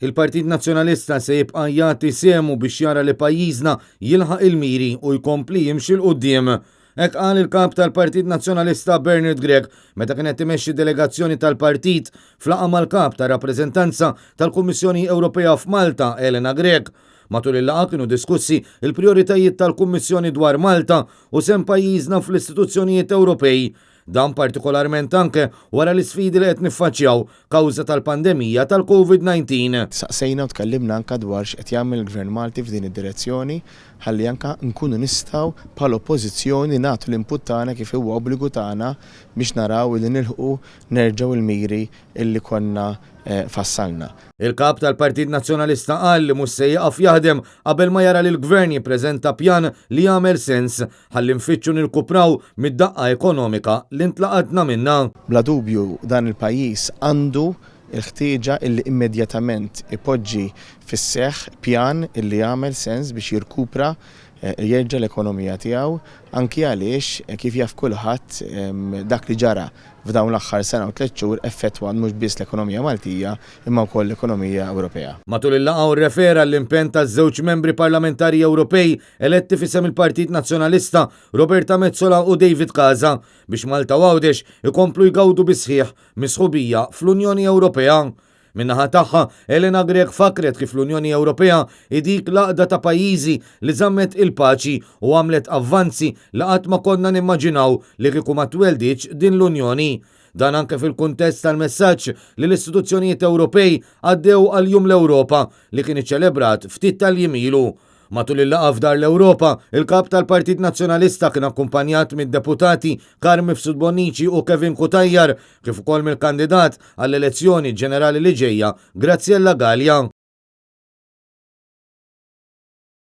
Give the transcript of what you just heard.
Il-Partit Nazzjonalista se jibqa' jagħti sehmu biex jara li pajjiżna jilħaq il-miri u jkompli jimxi 'l quddiem. Hekk qal il-Kap tal-Partit Nazzjonalista Bernard Grech meta kien qed imexxi delegazzjoni tal-partit f'laqgħa mal-Kap tar-Rappreżentanza tal-Kummissjoni Ewropea f'Malta Elena Grech. Matul il-laqgħa kienu diskussi l-prijoritajiet tal-Kummissjoni dwar Malta u sehem pajjiżna fl-istituzzjonijiet Ewropej. Dan partikolarment anke wara l-isfidi li qed niffaċċjaw kawża tal-pandemija tal-Covid 19. Saqsejna u tkellimna anke dwar x'qed jagħmel il-Gvern Malti f'din id-direzzjoni ħalli anke nkunu nistgħu bħala Oppożizzjoni nagħtu l-input tagħna kif huwa obbligu tagħna biex naraw li nilħqu nerġgħu l-miri illi konna fassalna. Il-Kap tal-Partit Nazzjonalista qal li mhux se jieqaf jaħdem qabel ma jara lill-Gvern jippreżenta pjan li jagħmel sens ħalli nfittxu nirkupraw mid-daqqa ekonomika li ntlaqatna minnha. Bla dubju dan il-pajjiż għandu l-ħtieġa illi immedjatament ipoġġi fis-seħħ pjan illi jagħmel sens biex jirkupra jerġa' l-ekonomija tiegħu anki għaliex kif jaf kulħadd dak li ġara f'dawn l-aħħar sena u tlett xhur effettwa mhux biss l-ekonomija Maltija imma wkoll l-ekonomija Ewropea. Matul il-laqgħa hu rrefera għall-impenn taż-żewġ membri parlamentari Ewropej eletti f'isem il-Partit Nazzjonalista, Roberta Metsola u David Casa, biex Malta u Għawdex ikomplu jgawdu bis-sħiħ mis-sħubija fl-Unjoni Ewropea. Min-naħa tagħha, Elena Grech fakkret kif l-Unjoni Ewropea hi dik l-għaqda ta' pajjiżi li żammet il-paċi u għamlet avvanzi li qatt ma konna nimmaġinaw li kieku ma twelditx din l-Unjoni. Dan anke fil-kuntest tal-messaġġ li l-istituzzjonijiet Ewropej għaddew għal Jum l-Ewropa li kien iċċelebrat ftit tal-jiem ilu. Matul il-laqgħa f'Dar l-Ewropa, il-Kap tal-Partit Nazzjonalista kien akkumpanjat mid-Deputati Carm Mifsud Bonnici u Kevin Cutajar, kif ukoll mill-kandidat għall-elezzjoni ġenerali li ġejja, Graziella Galea.